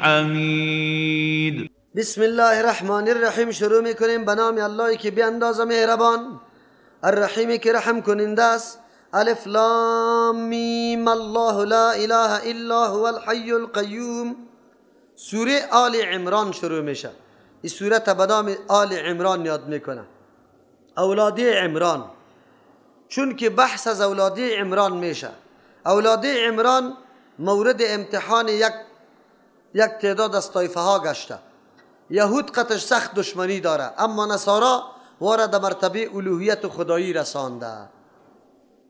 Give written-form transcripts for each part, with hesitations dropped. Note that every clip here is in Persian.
حمید. بسم الله الرحمن الرحیم. شروع میکنیم به نام الله که بی اندازه مهربان، الرحیمی که رحم کننده است. الف لام میم، الله لا اله الا هو الحی القیوم. سوره آل عمران شروع میشه. این سوره به نام آل عمران یاد میکنه، اولاد عمران، چون که بحث از اولاد عمران میشه. اولاد عمران مورد امتحان یک تعداد از طایفه ها گشته. یهود قطش سخت دشمنی داره، اما نصارا وارد مرتبه الوهیت خدایی رسانده.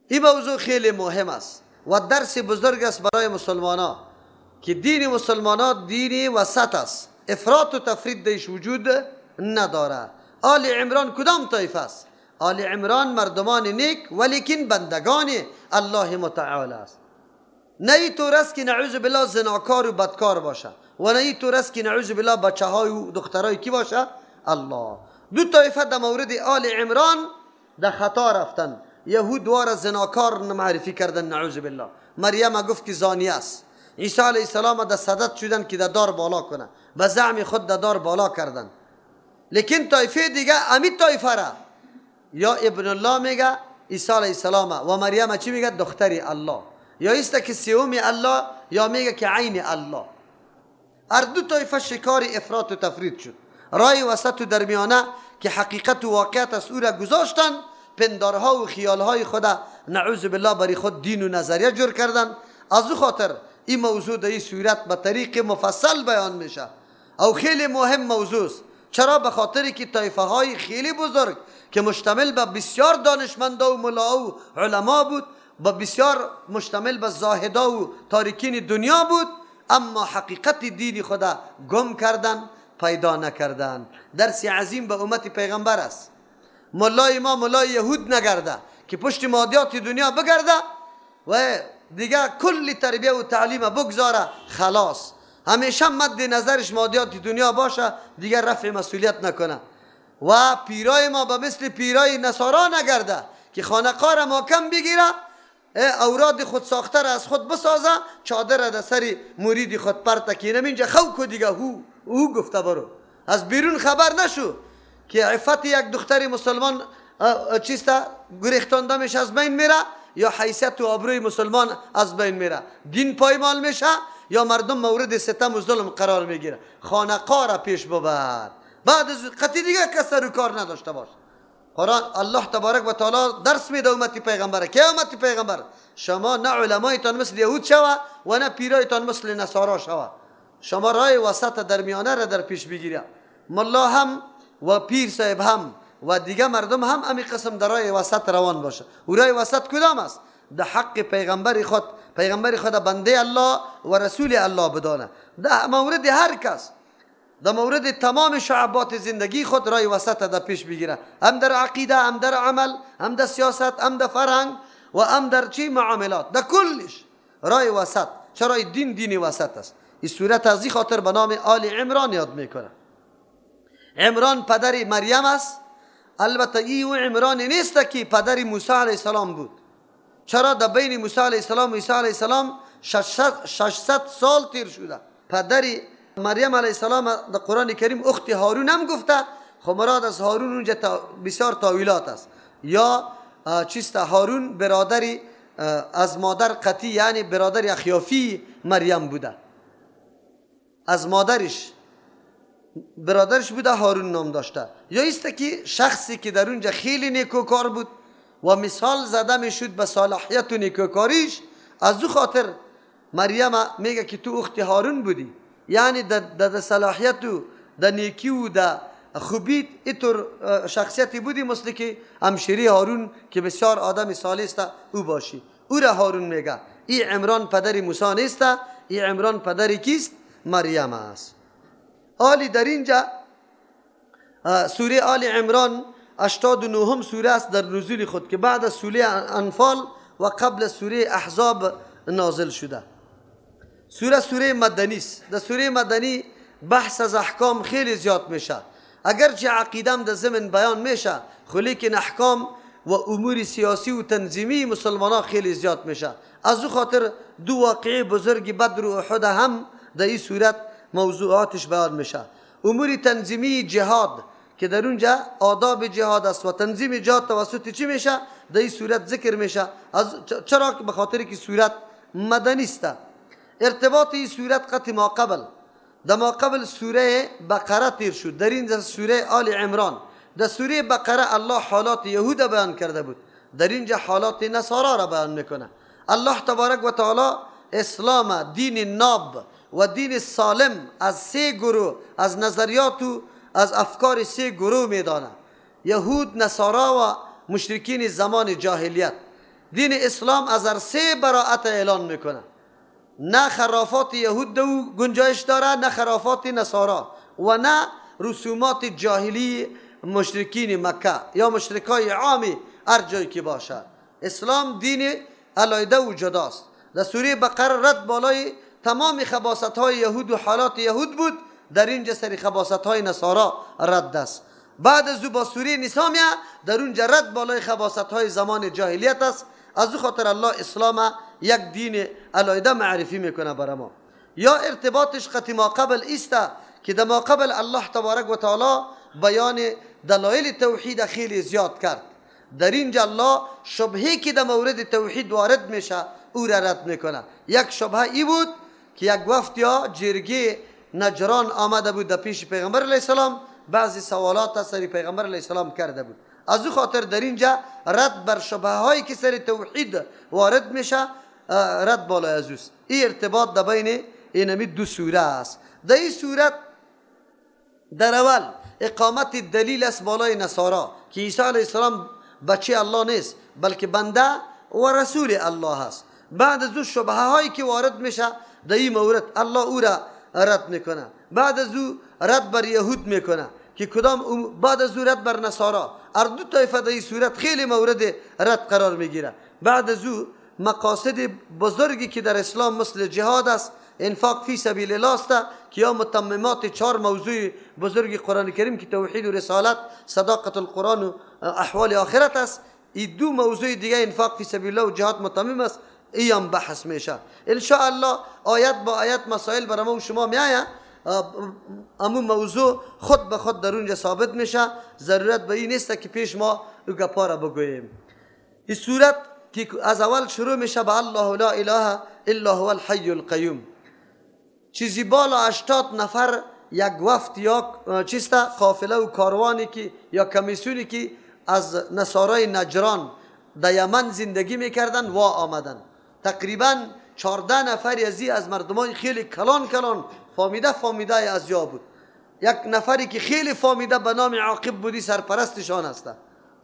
این موضوع خیلی مهم است و درس بزرگ است برای مسلمان ها که دین مسلمان ها دین وسط است، افراط و تفرید دیش وجود نداره. آل عمران کدام طایفه است؟ آل عمران مردمان نیک ولیکن بندگان الله متعال است. نه ای طور است که نعوذ بالله زناکار و بدکار باشه، و نه ای طور است که نعوذ بالله بچه های و دخترای کی باشه؟ الله. دو طایفه در مورد آل عمران در خطا رفتن. یهود وار زناکار معرفی کردن نعوذ بالله. مریم گفت که زانیه است. عیسی علیه السلام در صدد شدن که در دار بالا کنه، به زعم خود در دار بالا کردن. لیکن طایفه دیگه امی طایفه را یا ابن الله میگه عیسی علیه السلام، و مریم چی میگه؟ دختری الله، یا ایست که سیوم الله، یا میگه که عین الله. هر دو طایفه شکار افراط و تفرید شد. رای وسط و درمیانه که حقیقت و واقعیت است او را گذاشتن، پندارها و خیالهای خود نعوذ بالله برای خود دین و نظریه جور کردن. از او خاطر این موضوع در این صورت به طریق مفصل بیان میشه او خیلی مهم موضوع است. چرا؟ به خاطر که طایفه های خیلی بزرگ که مشتمل به بسیار دانشمندا و ملا و علما بود، با بسیار مشتمل به زاهدا و تارکین دنیا بود، اما حقیقت دین خدا گم کردن، پیدا نکردن. درس عظیم به امت پیغمبر است. ملای ما ملای یهود نگرده که پشت مادیات دنیا بگرده و دیگه کل تربیه و تعلیم بگذاره، خلاص همیشه مد نظرش مادیات دنیا باشه، دیگه رفع مسئولیت نکنه. و پیرای ما به مثل پیرای نصارا نگرده که خانقاه را محکم بگیره، اوراد خود ساخته را از خود بسازه، چادر را در سر مرید خود پرته که اینم اینجا خوک و دیگه هو گفته برو. از بیرون خبر نشو که عفت یک دختر مسلمان چیسته گریختانده میشه، از بین میره، یا حیثیت و آبروی مسلمان از بین میره، دین پایمال میشه، یا مردم مورد ستم و ظلم قرار میگیره. خانقاه را پیش ببر، بعد از قطعی دیگه کس رو کار نداشته باش. قرآن الله تبارک و تعالی درس میده امت پیغمبر. که امت پیغمبر شما نه علمایتان مثل یهود شوه و نه پیرایتان مثل نصارا شوه، شما رای وسط درمیانه را در پیش بگیره. ملا هم و پیر صاحب هم و دیگه مردم هم امی قسم در رای وسط روان باشه. و رای وسط کدام است؟ در حق پیغمبر خود، پیغمبر خود بنده الله و رسول الله بدانه. در مورد هر کس، در مورد تمام شعبات زندگی خود رای وسط در پیش بگیره، هم در عقیده، هم در عمل، هم در سیاست، هم در فرهنگ و هم در چی معاملات، در کلش رای وسط. چرا دین دین وسط است. این صورت از این خاطر به نام آل عمران یاد میکنه. عمران پدر مریم است. البته ای او عمران نیست که پدر موسی علیه السلام بود. چرا در بین موسی علیه السلام و عیسی علیه السلام 600 سال تیر شده. پدر مریم علیه السلام در قرآن کریم اخت هارون هم گفته. خب مراد از هارون اونجا بسیار تاویلات است. یا چیست هارون برادری از مادر قطی، یعنی برادر اخیافی مریم بوده، از مادرش برادرش بوده، هارون نام داشته. یا ایست که شخصی که در اونجا خیلی نیکوکار بود و مثال زده میشد به صلاحیت و نیکوکاریش، از او خاطر مریم میگه که تو اخت هارون بودی، یعنی در صلاحیت و در نیکی و در خوبیت اینطور شخصیتی بودی مثل که همشیری هارون که بسیار آدم صالح است او باشی. او را هارون میگه. ای عمران پدر موسی نیست، ای عمران پدر کیست؟ مریم است. آلی در اینجا سوره آل عمران 89 سوره است در نزول خود که بعد از سوره انفال و قبل سوره احزاب نازل شده. سوره مدنی است. در سوره مدنی بحث از احکام خیلی زیاد میشه، اگرچه عقیدم در ضمن بیان میشه، لیکن احکام و امور سیاسی و تنظیمی مسلمان ها خیلی زیاد میشه. از او خاطر دو واقعه بزرگ بدر و احد هم در این صورت موضوعاتش بیان میشه. امور تنظیمی جهاد که در اونجا آداب جهاد است و تنظیم جهاد توسط چی میشه؟ در این صورت ذکر میشه. از چرا؟ به خاطر که صورت مدنی است. ارتباط این صورت قطع ما قبل، در ما قبل سوره بقره تیر شد، در این سوره آل عمران. در سوره بقره الله حالات یهود بیان کرده بود، در اینجا حالات نصارا را بیان میکنه. الله تبارک و تعالی اسلام دین ناب و دین سالم از سه گروه، از نظریات و از افکار سه گروه میدانه: یهود، نصارا و مشرکین زمان جاهلیت. دین اسلام از هر سه براءت اعلان میکنه. نه خرافات یهود دو گنجایش داره، نه خرافات نصارا و نه رسومات جاهلی مشرکین مکه یا مشرکای عامی هر جایی که باشه. اسلام دین علیحده و جداست. در سوره بقره رد بالای تمام خباثت های یهود و حالات یهود بود، در اینجا سری خباثت های نصارا رد است. بعد از او با سوره نساء در اونجا رد بالای خباثت های زمان جاهلیت است. از او خاطر الله اسلام یک دین علیحده معرفی میکنه برای ما. یا ارتباطش قطع ما قبل است که در ما قبل الله تبارک و تعالی بیان دلایل توحید خیلی زیاد کرد. در اینجا الله شبهه که در مورد توحید وارد میشه او را رد میکنه. یک شبهه ای بود که یک وفد یا جرگه نجران آمده بود در پیش پیغمبر علیه السلام، بعضی سوالات سر پیغمبر علیه السلام کرده بود. از او خاطر در اینجا رد بر شبهه هایی که سر توحید وارد میشه رد بالای از اوست. این ارتباط در بین اینمی دو سوره است. در این صورت در اول اقامت دلیل است بالای نصارا که عیسی علیه السلام بچه الله نیست بلکه بنده و رسول الله است. بعد از او شبهه هایی که وارد میشه در این مورد الله او را رد میکنه. بعد از او رد بر یهود میکنه که کدام، بعد از او رد بر نصارا. هر دو طایفه در این صورت خیلی مورد رد قرار میگیره. بعد از او مقاصد بزرگی که در اسلام مثل جهاد است، انفاق فی سبیل الله است که یا متممات چهار موضوع بزرگ قرآن کریم که توحید و رسالت، صداقت القرآن و احوال آخرت است. این دو موضوع دیگه انفاق فی سبیل الله و جهاد متمم است، ای هم بحث میشه. ان شاء الله آیت با آیت مسائل برای ما و شما میآید، امو موضوع خود به خود در اونجا ثابت میشه. ضرورت به این نیست که پیش ما او گپا را بگوییم. این صورت که از اول شروع میشه به الله لا اله الا هو الحی القیوم، چیزی بالا 80 نفر یک وفد یا چیست قافله و کاروانی که یا کمیسیونی که از نصارای نجران در یمن زندگی میکردن و آمدن. تقریبا 14 نفر از مردمان خیلی کلان کلان فامیده فامیده از یا بود. یک نفری که خیلی فامیده به نام عاقب بودی سرپرستشان است،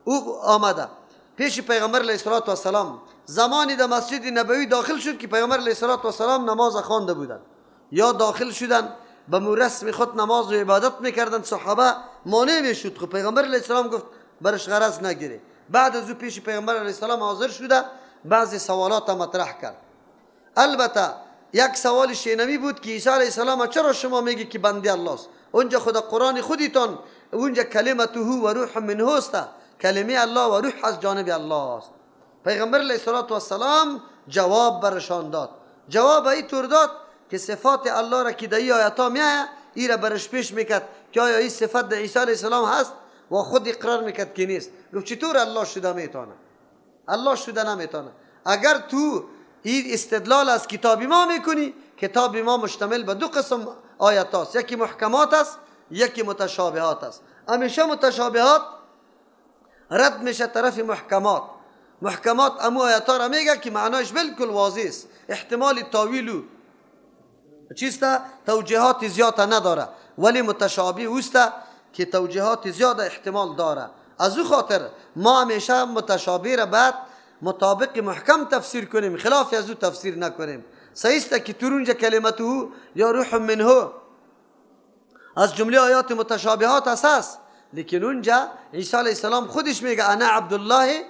او آمده پیش پیغمبر علیه الصلاة والسلام. زمانی در مسجد نبوی داخل شد که پیغمبر علیه الصلاة والسلام نماز خوانده بودند یا داخل شدن به رسم خود نماز و عبادت میکردند. صحابه مانع میشد، خب پیغمبر علیه السلام گفت برش غرض نگیره. بعد از او پیش پیغمبر علیه السلام حاضر شده بعضی سوالات مطرح کرد. البته یک سوال شینمی بود که عیسی علیه السلام چرا شما میگی که بنده الله است؟ اونجا خدا قرآن خودتان اونجا کلمته و روح منه است، کلمه الله و روح از جانب الله است. پیغمبر علیه السلام جواب برشان داد. جواب ای طور داد که صفات الله را که در این آیات ها میآید ای را برش پیش میکرد که آیا این صفت در عیسی علیه السلام هست و خود اقرار میکرد که نیست. گفت چطور الله شده میتونه؟ الله شده نمیتونه. اگر تو این استدلال از کتاب ما میکنی، کتاب ما مشتمل به دو قسم آیات است، یکی محکمات است، یکی متشابهات است. همیشه متشابهات رد میشه طرف محکمات. محکمات امو آیات را میگه که معنایش بالکل واضح است، احتمال تاویل و چیست توجیهات زیاد نداره، ولی متشابه اوست که توجیهات زیاد احتمال داره. از او خاطر ما همیشه متشابه را بعد مطابق محکم تفسیر کنیم، خلاف از او تفسیر نکنیم. صحیح است که ترونج کلمته یا روح منه از جمله آیات متشابهات است، لیکن اونجا عیسی علیه السلام خودش میگه انا عبدالله،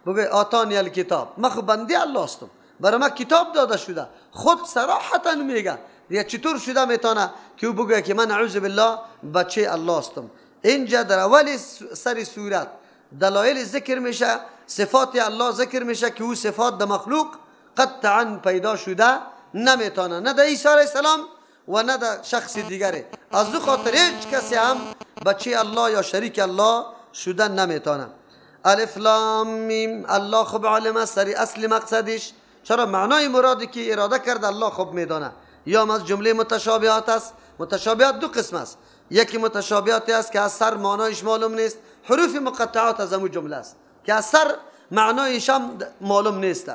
بگه آتانی الکتاب، من خو بنده الله هستم، برای من کتاب داده شده. خود صراحتا میگه دیگه چطور شده میتونه که او بگه که من اعوذ بالله بچه الله هستم. اینجا در اول سر سورت دلایل ذکر میشه، صفات الله ذکر میشه که او صفات در مخلوق قطعا پیدا شده نمیتونه، نه در عیسی علیه السلام و نه در شخص دیگری. از او خاطر هیچ کسی هم بچه الله یا شریک الله شدن نمیتونه. الف لام میم، الله خوب عالم است سری اصل مقصدش. چرا؟ معنای مرادی که اراده کرد الله خوب میدانه. یا از جمله متشابهات است. متشابهات دو قسم است. یکی متشابهاتی است که از سر معنایش معلوم نیست، حروف مقطعات از امو جمله است که از سر معنایش هم معلوم نیست.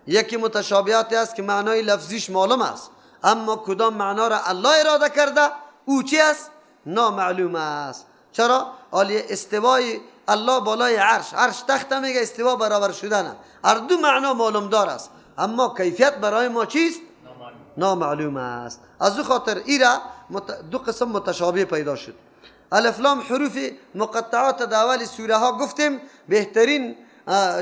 یکی متشابهاتی است که معنای لفظیش معلوم است، اما کدام معنا را الله اراده کرده او چی است؟ نامعلوم است. چرا؟ عالی استوای الله بالای عرش، عرش تخت میگه، استوا برابر شدن، هر دو معنا معلوم دار است، اما کیفیت برای ما چیست؟ نامعلوم است. از او خاطر ایرا دو قسم متشابه پیدا شد. الف لام حروف مقطعات در اول سوره ها گفتیم بهترین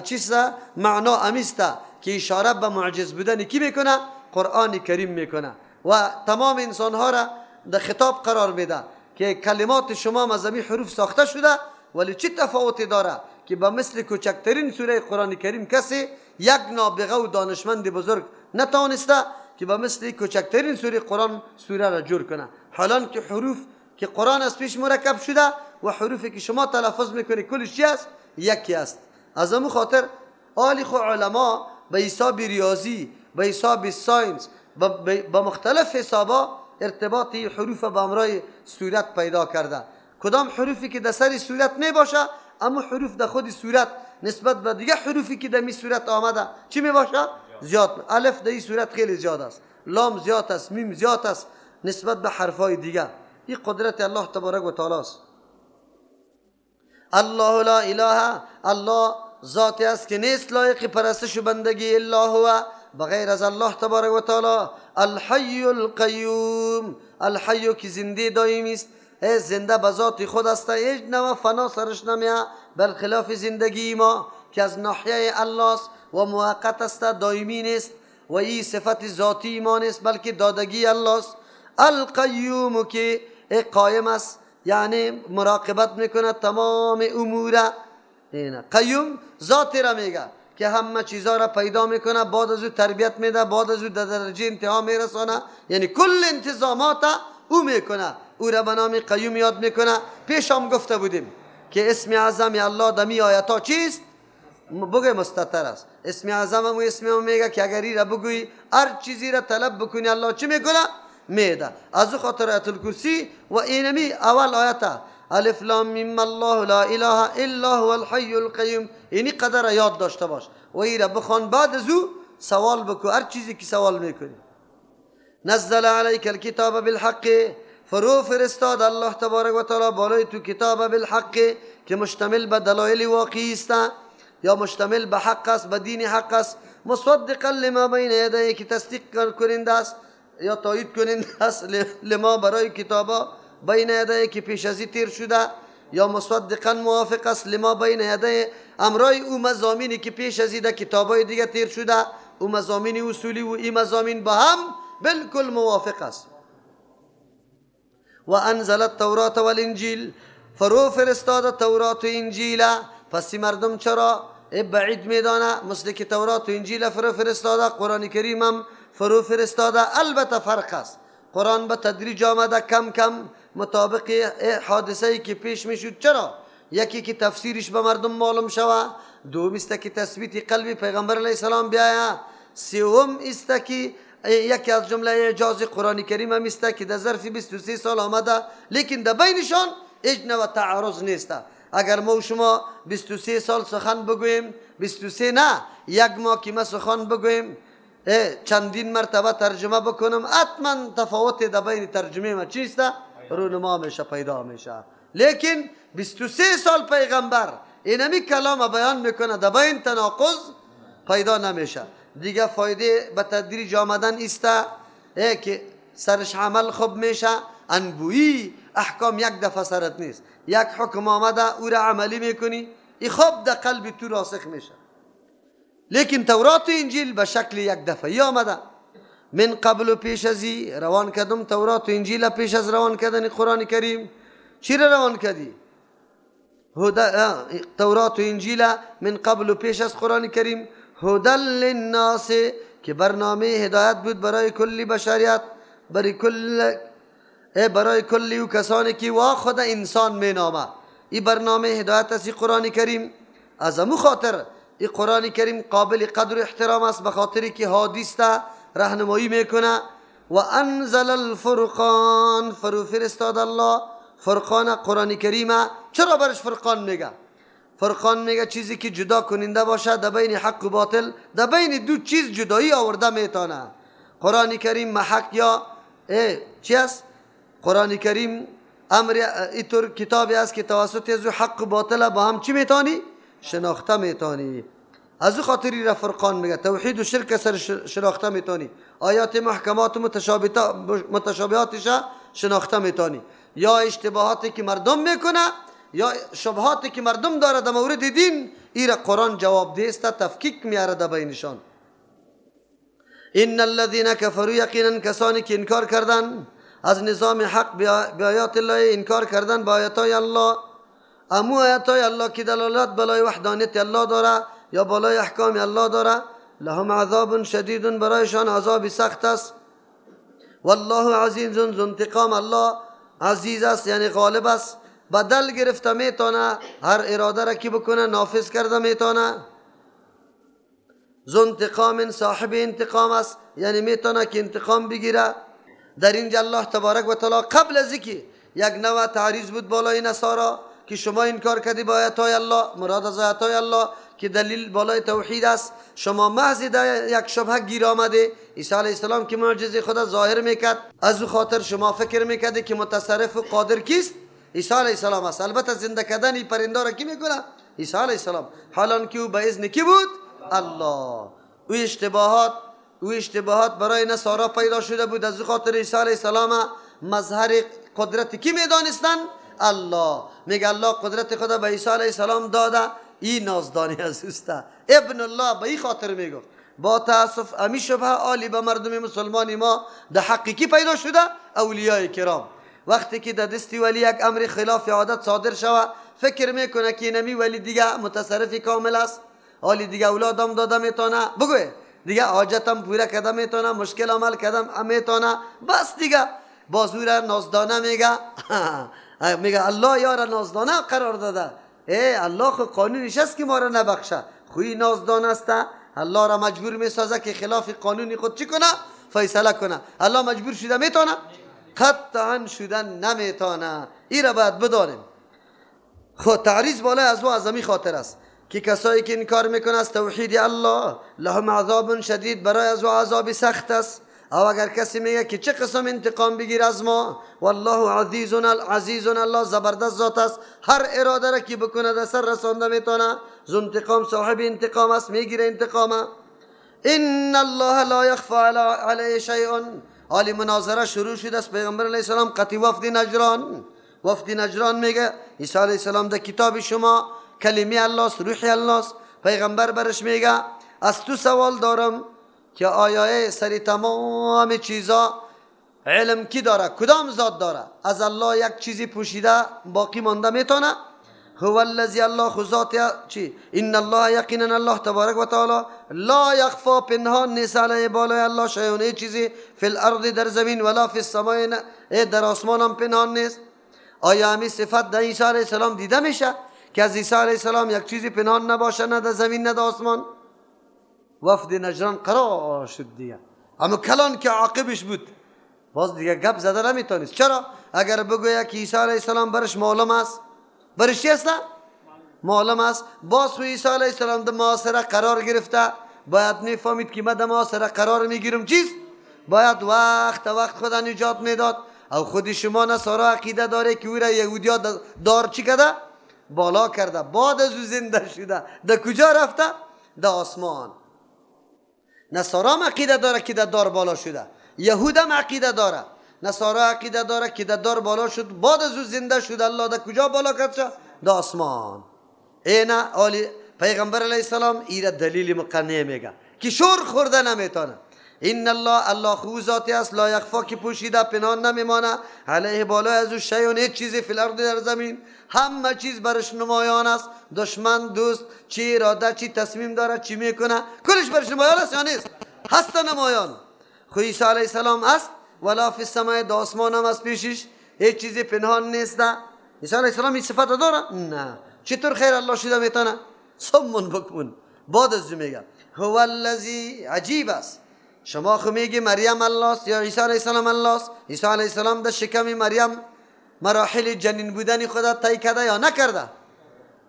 چیز معنا امیست که اشاره به معجز بودن کی میکنه؟ قرآن کریم میکنه و تمام انسان ها را در خطاب قرار میده که کلمات شما مزمی حروف ساخته شده، ولی چه تفاوتی داره که به مثل کوچکترین سوره قرآن کریم کسی یک نابغه و دانشمند بزرگ نتوانسته که به مثل کوچکترین سوره قرآن سوره را جور کنه. حالان که حروف که قرآن از پیش مرکب شده و حروفی که شما تلفظ میکنی کلش چی است؟ یکی است. از امو خاطر آلی خو علما به حساب ریاضی، به حساب science، به مختلف حسابا ارتباط حروف به امرای صورت پیدا کرده. کدام حروفی که در سر صورت نباشه، اما حروف در خود صورت نسبت به دیگه حروفی که در می صورت آمده چی می باشه؟ زیاد. الف در این صورت خیلی زیاد است، لام زیاد است، میم زیاد است نسبت به حرفای دیگه. این قدرت الله تبارک و تعالی است. الله لا اله، الله ذاتی است که نیست لایق پرستش و بندگی الا هو، بغیر از الله تبارک و تعالی. الحی القیوم، الحی که زنده دائمی است، زنده به ذات خود است، هیچ نوع فنا سرش نمیاد، برخلاف زندگی ما که از ناحیه الله است و موقت است، دائمی نیست و این صفت ذاتی ما نیست بلکه دادگی الله است. القیوم که قایم است، یعنی مراقبت میکنه تمام امور. قیوم ذات را میگه که همه چیزا را پیدا میکنه، بعد از او تربیت میده، بعد از او در درجه انتها میرسانه، یعنی کل انتظامات او میکنه، او را به نام قیوم یاد میکنه. پیش هم گفته بودیم که اسم اعظم الله دمی آیت چیست؟ بگه مستتر است. اسم اعظم هم اسم هم میگه که اگر ای را بگویی هر چیزی را طلب بکنی الله چی میکنه؟ میده. از او خاطر آیت الکرسی و اینمی اول آیت الف لام میم الله لا اله الا هو الحی القیوم، اینی قدر یاد داشته باش و ای را بخوان، بعد از او سوال بکو هر چیزی که سوال میکنی. نزل علیک الکتاب بالحق، فرو فرستاد الله تبارک و تعالی بالای تو کتاب بالحق که مشتمل به دلایل واقعی است یا مشتمل به حق است، به دین حق است، مصدقا لما بین یدیه که تصدیق کننده است یا تایید کننده است لما برای کتابا بین یدیه که پیش از تیر شده، یا مصدقا موافق است لما بین یدیه امرای او مضامینی که پیش از در کتابای دیگه تیر شده، او مضامین اصولی و این مضامین با هم بالکل موافق است. و انزل التورات والانجیل، فرو فرستاد تورات و انجیل. پس مردم چرا بعید میدانه؟ مثل که تورات و انجیل فرو فرستاده، قرآن کریم هم فرو فرستاده. البته فرق است، قرآن به تدریج آمده کم کم مطابق حادثه ای که پیش میشد. چرا؟ یکی که تفسیرش به مردم معلوم شوه، دوم است که تثبیت قلبی پیغمبر علیه السلام بیایه، سوم است که یکی از جمله اعجاز قرآن کریم هم است که در ظرف 23 سال آمده، لیکن در بینشان هیچ نوع تعارض نیست. اگر ما و شما 23 سال سخن بگوییم، 23 نه، یک ماه که ما سخن بگوییم چندین مرتبه ترجمه بکنم، حتما تفاوت در بین ترجمه ما چیست؟ رونما میشه، پیدا میشه. لیکن 23 سال پیغمبر اینمی کلام بیان میکنه، در بین تناقض پیدا نمیشه. دیگه فایده به تدریج آمدن است که سرش عمل خوب میشه، انبویی احکام یک دفعه سرت نیست، یک حکم آمده او را عملی میکنی، ای خوب در قلب تو راسخ میشه. لیکن تورات و انجیل به شکل یک دفعه آمده. من قبل و پیش ازی روان کردم تورات و انجیل، پیش از روان کردن قرآن کریم چی را روان کردی؟ تورات و انجیل من قبل و پیش از قرآن کریم، هدى للناس که برنامه هدایت بود برای کلی بشریت، برای کل برای کلی و کسانی که وا خود انسان می نامه. این برنامه هدایت است قرآن کریم. از امو خاطر این قرآن کریم قابل قدر و احترام است، به خاطری که حادث راهنمایی میکنه. و انزل الفرقان، فرو فرستاد الله فرقان قرآن کریم. چرا برش فرقان میگه؟ فرقان میگه چیزی که جدا کننده باشه در بین حق و باطل، در بین دو چیز جدایی آورده میتونه. قرآن کریم محق یا چی است؟ قرآن کریم امر اینطور کتابی است که توسط از حق و باطل با هم چی میتونی؟ شناخته میتونی. از او خاطری را فرقان میگه. توحید و شرک سر شناخته میتونی، آیات محکمات و متشابهاتش شناخته میتونی، یا اشتباهاتی که مردم میکنه یا شبهاتی که مردم داره در مورد دین، ایره قرآن جواب دیست، تفکیک میاره در بینشان. ان الذين كفروا، یقینا کسانی که انکار کردن از نظام حق، به آیات الله انکار کردن، به آیات الله، امو آیات الله که دلالت بالای وحدانیت الله داره یا بالای احکام الله داره، لهم عذاب شدید، برایشان عذاب سخت است. والله عزیز ذو انتقام، الله عزیز است یعنی غالب است، بدل گرفته میتونه، هر اراده را که بکنه نافذ کرده میتونه. ذو انتقام، صاحب انتقام است، یعنی میتونه که انتقام بگیره. در اینجا الله تبارک و تعالی قبل از اینکه یک نوع تعریض بود بالای نصارا که شما انکار کردی با آیات الله، مراد از آیات الله که دلیل بالای توحید است، شما محض در یک شبهه گیر آمده. عیسی علیه السلام که معجزه خدا ظاهر میکرد، از او خاطر شما فکر میکردی که متصرف و قادر کیست؟ عیسی علیه السلام است. البته زنده کردن این پرنده را کی میکنه؟ عیسی علیه السلام. حالان که او به اذن کی بود؟ الله. او اشتباهات برای نصارا پیدا شده بود، از او خاطر عیسی علیه السلام مظهر قدرت کی میدانستن؟ الله. میگه الله قدرت خدا به عیسی علیه السلام داده، این نازدانی از اوسته، ابن الله. به این خاطر میگفت. با تاسف امی شبهه عالی به مردم مسلمان ما در حق کی پیدا شده؟ اولیاء کرام. وقتی که در دستی ولی یک امر خلاف عادت صادر شوه، فکر میکنه که اینمی ولی دیگه متصرف کامل است، حالی دیگه اولادم داده میتونه، بگوی دیگه حاجتم پوره کده میتونه، مشکل عمل کدم میتونه، بس دیگه بازور نازدانه میگه. میگه الله یار نازدانه قرار داده. ای الله خو قانونش است که ما را نبخشه، خوی نازدانه است، الله را مجبور میسازه که خلاف قانون خود چی کنه؟ فیصله کنه. الله مجبور شده میتونه؟ قطعا شدن نمیتونه. ای را باید بدانیم. خود تعریض بالای از او از امی خاطر است که کسایی که انکار میکنه از توحید الله، لهم عذاب شدید، برای از او عذاب سخت است. او اگر کسی میگه که چه قسم انتقام بگیر از ما، والله عزیز عزیز، الله زبردست ذات است، هر اراده را که بکنه در سر رسانده میتونه. ذو انتقام، صاحب انتقام است، میگیره انتقامه. ان الله لا یخفى علیه شیء. حالی مناظره شروع شده است. پیغمبر علیه السلام قطعی وفد نجران، وفد نجران میگه عیسی علیه السلام در کتاب شما کلمه الله است، روح الله است. پیغمبر برش میگه از تو سوال دارم که آیا سری تمام چیزا علم کی داره؟ کدام ذات داره؟ از الله یک چیزی پوشیده باقی مانده میتونه؟ هو الذی، الله خو ذات چی؟ ان الله، یقینا الله تبارک و تعالی لا یخفا، پنهان نیست علیه بالای الله شیء، چیزی فی الارض در زمین، ولا فی السماء، در آسمان هم پنهان نیست. آیا همی صفت در عیسی علیه السلام دیده میشه که از عیسی علیه السلام یک چیزی پنهان نباشه، نه در زمین نه در آسمان؟ وفد نجران قرار شد دیگه. اما کلان که عاقبش بود باز دیگه گپ زده نمیتونست. چرا؟ اگر بگوید که عیسی علیه السلام برش معلوم است، برش چی است؟ معلوم است. باز خو عیسی علیه السلام در معاصره قرار گرفته، باید میفهمید که من در معاصره قرار میگیرم چیست؟ باید وقت خدا نجات میداد. او خود شما نصارا عقیده داره که او را یهودیا دار چی کرده؟ بالا کرده، بعد از او زنده شده، در کجا رفته؟ در آسمان. نصارا هم عقیده داره که در دار بالا شده، یهود هم عقیده داره، نصارا عقیده داره که در دار بالا شد، بعد از او زنده شد، الله در کجا بالا کرد؟ در آسمان. اینا آلی پیغمبر علیه السلام ایره دلیل مقنعه میگه که شور خورده نمیتونه. ان الله، الله خو ذاتی است، لا یخفا که پوشیده پنهان نمیمانه، علیه بالای از او شیء، هیچ چیزی فی الارض در زمین، همه چیز برش نمایان است. دشمن، دوست، چی اراده، چی تصمیم داره، چی میکنه، کلش برش نمایان است یا نیست؟ هست نمایان. خو عیسی علیه السلام است، ولا فی السماء، در آسمان هم از پیشش هیچ چیزی پنهان نیست. عیسی علیه السلام این صفت داره؟ نه. چطور خیر الله شده میتونه؟ صمون بکمون. بعد از میگه هو الذی، عجیب است. شما خو میگی مریم الله است یا عیسی علیه السلام الله است. عیسی علیه السلام در شکم مریم مراحل جنین بودن خدا طی کرده یا نکرده؟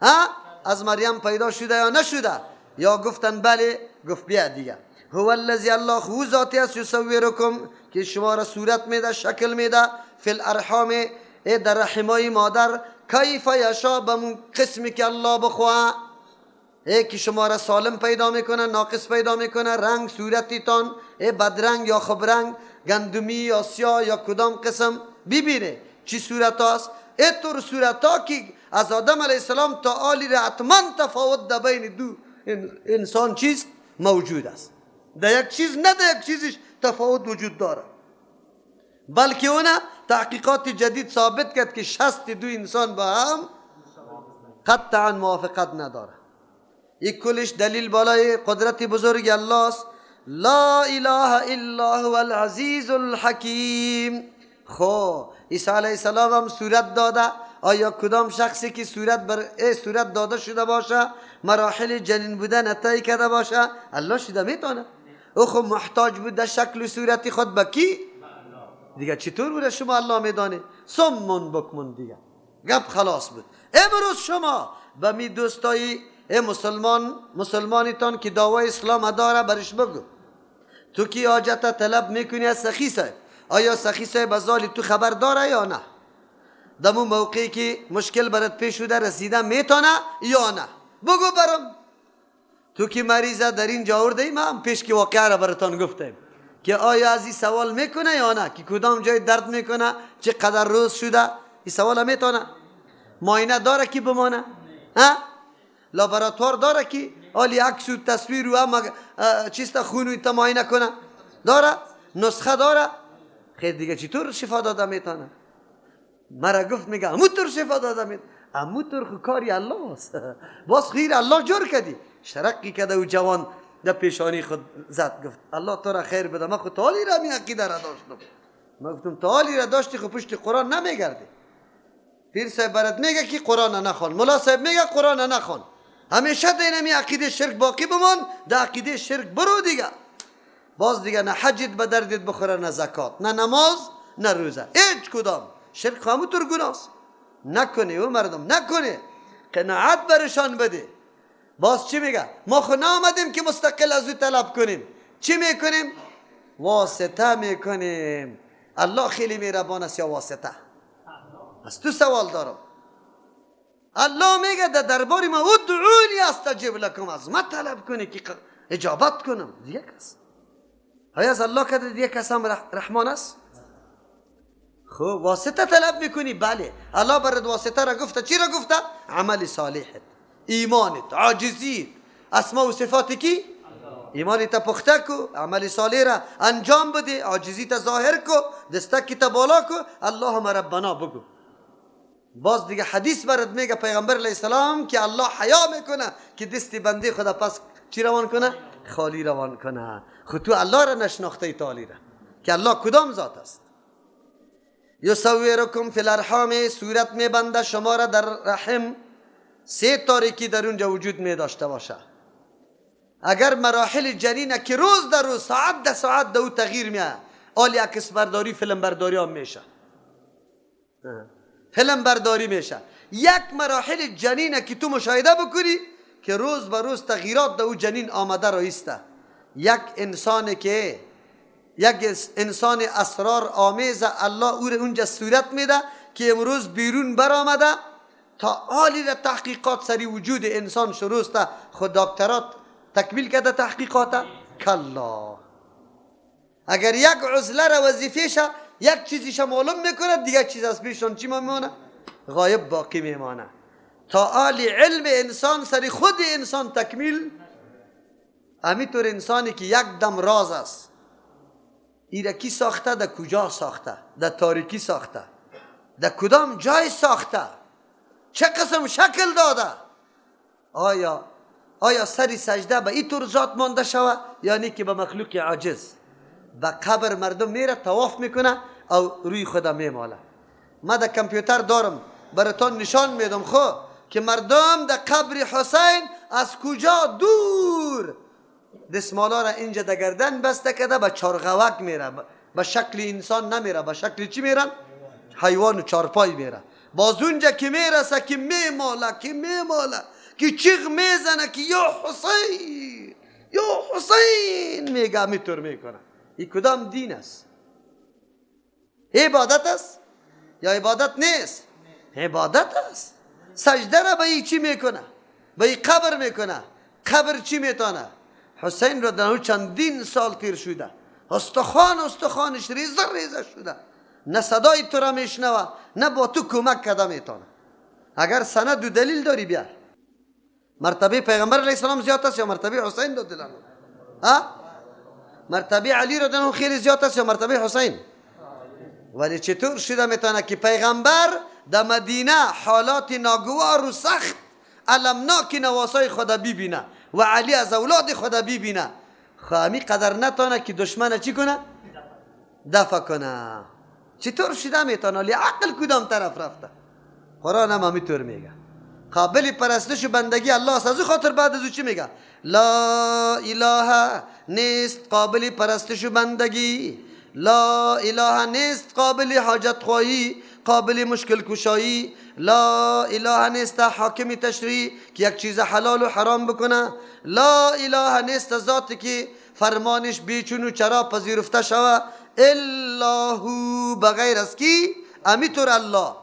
ها؟ از مریم پیدا شده یا نشده؟ یا گفتن بله، گفت بیا دیگه. هو الذی، الله خو ذاتی است، یصورکم، که شما را صورت میده، شکل میده، فی الارحام، در رحمای مادر، کیف یشا، به قسمی که الله بخواه، ای که شما را سالم پیدا میکنه، ناقص پیدا میکنه، رنگ صورتیتان ای بدرنگ یا خبرنگ، گندمی یا سیاه یا کدام قسم، ببینه چی صورت هاست. ای طور صورت ها که از آدم علیه السلام تا آلی را حتما تفاوت در بین دو انسان چیست موجود است. در یک چیز نه در یک چیزش تفاوت وجود داره، بلکه اونه تحقیقات جدید ثابت کرد که 62 انسان با هم قطعا موافقت نداره. یک کلش دلیل بالای قدرت بزرگ الله است. لا اله الا هو العزیز الحکیم. خب عیسی علیه السلام هم صورت داده. آیا کدام شخصی که صورت بر صورت داده شده باشه، مراحل جنین بودن طی کرده باشه، الله شده میتونه؟ او خب محتاج بود در شکل و صورت خود به کی؟ دیگه چطور بوده شما الله میدانه؟ صمون بکمون دیگه گپ خلاص بود. امروز شما به می دوستایی ای مسلمان، مسلمانیتان که دعوای اسلام داره، برش بگو تو کی حاجت طلب میکنی از سخی صاحب، آیا سخی صاحب از حال تو خبر داره یا نه؟ دمو موقعی که مشکل برات پیش شده رسیده میتونه یا نه؟ بگو برم. تو که مریضه در این جا آورده، ما هم پیش که واقعه را براتان گفتیم که آیا از این سوال میکنه یا نه که کدام جای درد میکنه، چه قدر روز شده، این سوال میتونه؟ معاینه داره که بمانه؟ ها؟ لابراتوار داره که آلی عکس و تصویر و هم چیست خون و معاینه کنه؟ داره؟ نسخه داره؟ خیر دیگه چطور شفا داده میتونه؟ مرا گفت میگه امو طور شفا داده میتونه. امو طور خو کاری الله است. باز خیر الله جور کردی. شرقی کرده و جوان در پیشانی خود زد، گفت الله تو را خیر بده، من خود تالی را می عقیده را داشتم. من گفتم تالی را داشتی خو پشت قرآن نمیگردی. پیر صاحب برات میگه که قرآن نخوان، ملا صاحب میگه قرآن نخوان، همیشه در اینمی عقیده شرک باقی بمان، در عقیده شرک برو دیگه. باز دیگه نه حجت به دردت بخوره، نه زکات، نه نماز، نه روزه، هیچ کدام. شرک همونطور گناست. نکنه او مردم، نکنه، قناعت برشان بده. باز چی میگه؟ ما خو نامدیم که مستقل از او طلب کنیم. چی میکنیم؟ واسطه میکنیم. الله خیلی مهربان است یا واسطه؟ از تو سوال دارم. الله میگه در دربار ما ادعونی استجب لکم، از ما طلب کنی که اجابت کنم. دیگه کس آیا از الله کده دیگه کس هم رحمان است؟ خب واسطه طلب میکنی؟ بله. الله برد واسطه را گفته. چی را گفته؟ عمل صالحت، ایمانت، عاجزیت، اسما و صفات کی؟ ایمانت پخته کو، عمل صالح را انجام بده، عاجزیت ظاهر کو، دستکی تا بالا کو، اللهم ربنا بگو. باز دیگه حدیث برات میگه پیغمبر علیه السلام که الله حیا میکنه که دست بنده خدا پس چی روان کنه؟ خالی روان کنه. خود تو الله را نشناخته ای تعالی را که الله کدام ذات است. یصورکم فی الارحام، صورت میبنده شما را در رحم. سه تاریکی در اونجا وجود می داشته باشه. اگر مراحل جنین که روز در روز، ساعت در ساعت در او تغییر میاد، آلی عکس برداری، فیلم برداری هم میشه، فیلم برداری میشه. یک مراحل جنین که تو مشاهده بکنی که روز به روز تغییرات در او جنین آمده رایسته. یک انسان که یک انسان اسرار آمیز، الله او را اونجا صورت میده که امروز بیرون برآمده تا حالی را تحقیقات سری وجود انسان شروع است. خود دکترات تکمیل کرده تحقیقات؟ کلا. اگر یک عزله را وظیفه یک چیزیش معلوم میکنه، دیگه چیز از پیشان چی میمانه؟ غایب باقی میمانه. تا حال علم انسان سری خود انسان تکمیل. همینطور انسانی که یک دم راز است، ایره کی ساخته؟ در کجا ساخته؟ در تاریکی ساخته؟ در کدام جای ساخته؟ چه قسم شکل داده؟ آیا سری سجده به این طور ذات مانده شوه یا نه که به مخلوق عاجز؟ به قبر مردم میره طواف میکنه او روی خدا میماله. ما در کامپیوتر دارم براتون نشان میدم خو که مردم در قبر حسین از کجا دور دستمالا را اینجا در گردن بسته کرده به چارغوک میره، به شکل انسان نمیره، به شکل چی میرن؟ حیوان و چارپای میره. باز اونجا که میرسه که میماله، که میماله، که چیغ میزنه که یا حسین یا حسین میگه، میتور میکنه. این کدام دین است؟ عبادت است یا عبادت نیست؟ عبادت است. سجده را به این چی میکنه؟ به این قبر میکنه. قبر چی میتونه؟ حسین را در چندین سال تیر شده، استخوان استخوانش ریزه ریزه شده، نه صدای تو را میشنوه نه با تو کمک کده میتونه. اگر سند و دلیل داری بیار. مرتبه پیغمبر علیه السلام زیاد است یا مرتبه حسین دو دلانو؟ ها؟ مرتبه علی رو دلانو خیلی زیاد است یا مرتبه حسین؟ ولی چطور شده میتونه که پیغمبر در مدینه حالات ناگوار و سخت المناک نواسای خدا ببینه و علی از اولاد خدا ببینه، خواهمی قدر نتانه که دشمن چی کنه؟ دفع کنه. چطور شده میتونه؟ لی عقل کدام طرف رفته؟ قرآن هم همیطور میگه قابل پرستش و بندگی الله است. از او خاطر بعد از او چی میگه؟ لا اله نیست قابل پرستش و بندگی، لا اله نیست قابل حاجت خواهی، قابل مشکل کشایی، لا اله نیست حاکم تشریع که یک چیز حلال و حرام بکنه، لا اله نیست ذاتی که فرمانش بیچون و چرا پذیرفته شوه، الا هو بغیر از کی؟ امیتور الله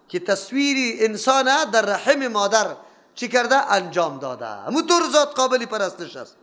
که تصویر انسان در رحم مادر چی کرده؟ انجام داده. همونطور ذات قابل پرستش است.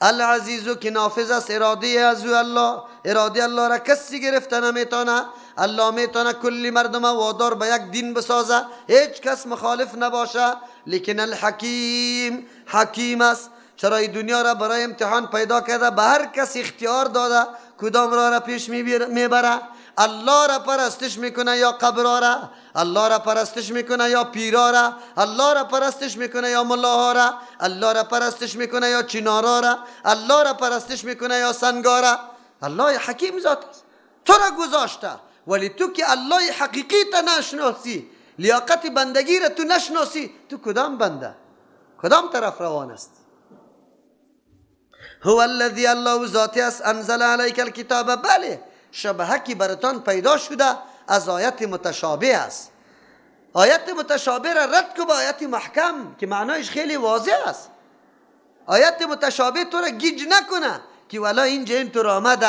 العزیزو که نافذ است اراده از او الله، اراده الله را کسی گرفته نمیتونه. الله میتونه کلی مردم وادار به یک دین بسازه، هیچ کس مخالف نباشه، لیکن الحکیم حکیم است. چرا این دنیا را برای امتحان پیدا کرده، به هر کس اختیار داده کدام را را پیش میبره. الله را پرستش میکنه یا قبر را، الله را پرستش میکنه یا پیرا را، الله را پرستش میکنه یا ملاها را، الله را پرستش میکنه یا چنارا را، الله را پرستش میکنه یا سنگا را. الله حکیم ذات است، تو را گذاشته، ولی تو که الله حقیقی تا نشناسی، لیاقت بندگی را تو نشناسی، تو کدام بنده، کدام طرف روان است؟ هو الذی الله ذاتی است انزل علیک الکتاب. بله، شبهه که براتان پیدا شده از آیت متشابه است. آیت متشابه را رد کو با آیت محکم که معنایش خیلی واضح است. آیت متشابه تو را گیج نکنه که والا اینجا اینطور آمده،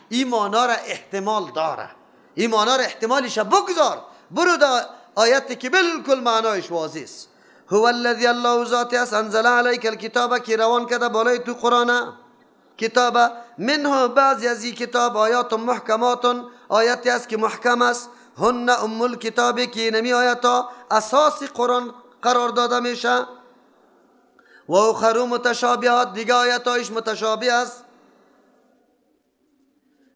این معنا را احتمال داره، این معنا را احتمالش بگذار، برو در آیت که بالکل معنایش واضح است. هو الذی الله ذاتی است انزل علیک الکتاب که روان کرده بالای تو قرآن کتاب، منه بعضی از این کتاب آیات محکمات، آیاتی است که محکم است، هن ام الکتاب که نمی آیاتا اساس قرآن قرار داده میشه، و اخر متشابهات، دیگه آیاتایش متشابه است.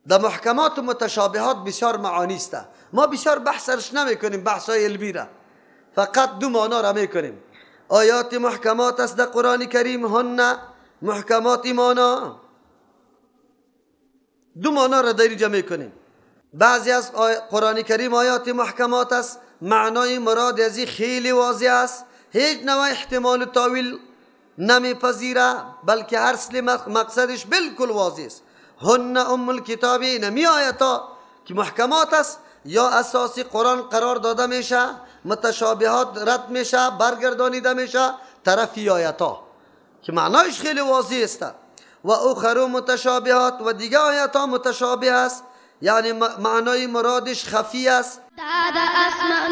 در محکمات و متشابهات بسیار معانی است، ما بسیار بحثش نمیکنیم، بحث های علمی را فقط دو معنا را میکنیم. آیات محکمات است در قرآن کریم، هن محکمات معنا، دو معنا را در اینجا میکنیم. بعضی از قرآن کریم آیات محکمات است، معنای مراد از این خیلی واضح است، هیچ نوع احتمال تاویل نمیپذیره، بلکه هر سل مقصدش بالکل واضح است. هن ام الکتاب، نمی آیاتا که محکمات است یا اساسی قرآن قرار داده میشه، متشابهات رد میشه، برگردانیده میشه طرفی آیاتا که معنایش خیلی واضح است. و اخر متشابهات، و دیگه آیاتا متشابه است، یعنی معنای مرادش خفی است. داده اسمان